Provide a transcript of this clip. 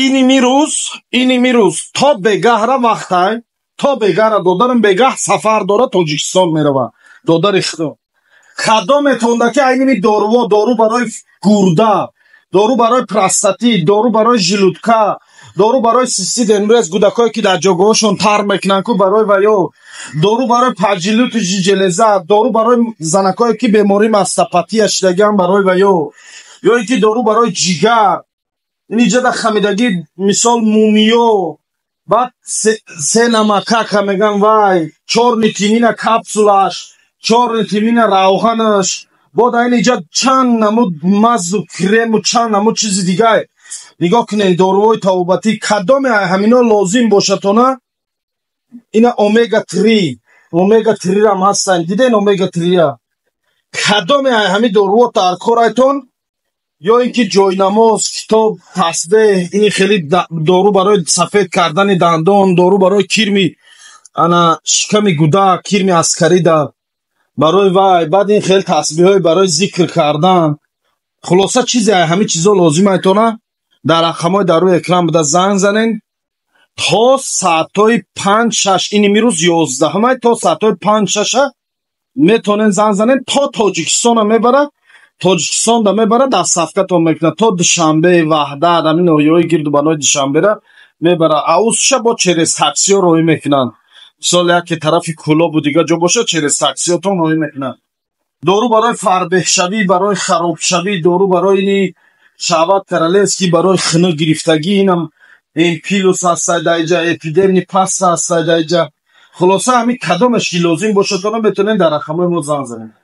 Иними рӯз то бегаҳра вақтай, то бегаҳра. Додарам бегаҳ сафар дора, Тоҷикистон мерава. Додари худо, кадометонда ки айними доруво, дору барои гурда, дору барои простатит, дору барои желудка, дору барои цистит, эмрӯз кӯдакое ки дар ҷойгоҳошон тар мекунанд ку, барои ваё, дору барои поджелудочная железа, дору барои занакое ки бемории мастопатия шидагиан, барои ваё, ё ин ки дору барои ҷигар, ин иҷада хамидагӣ, мисол, мумиё, баъд сена макака меган, вай чёрный тмин а, капсулаш, чёрный тмин а, равғанаш, бо дар ин иҷа чанд намуд мазу крему, чанд намуд чизи дигар. Нигоҳ кунед, доруҳои табобатӣ, кадоме ҳамино лозим бошатона. Ина омега 3, омега 3 рам ҳастанд, диден омега 3-я. Кадоме ҳамин доруҳо дар корайтон, ё ин ки ҷойнамоз, китоб, тасбеҳ, ини хеле дору барои сафед кардани дандон, дору барои кирми ана шиками гудак, кирми аскарида, барои вай, баъд ин хел тасбиҳое барои зикр кардан. Хулоса, чизе ҳамин чизо лозим айтона, дар рақамҳои дар рӯи экран буда занг занен. То саатҳои 5-6, ин имрӯз 11-ҳамай, то саатҳои 5-6-а метавонен занг занен. То Тоҷикистона мебарад, Тоҷикистонда мебарад, доставкатон мекунад то Душанбе, Ваҳдат, ҳамин ноҳияҳои гирду банои Душанбера мебарад. Аусша бо через таксиҳо роҳӣ мекунанд. Мисол, яке тарафи Кӯлобу дигар ҷо бошад, через таксиҳотон роҳӣ мекунанд. Дору барои фарбеҳшавӣ, барои харобшавӣ, дору барои ини шаҳват королевский, барои хунук гирифтагӣ, инам плюс ҳастай даиҷа, эпидемни паста ҳастай даиҷа. Хулоса, ҳамин кадомеш ки лозим бошад, метавонед дар рақамҳои мо занг занед.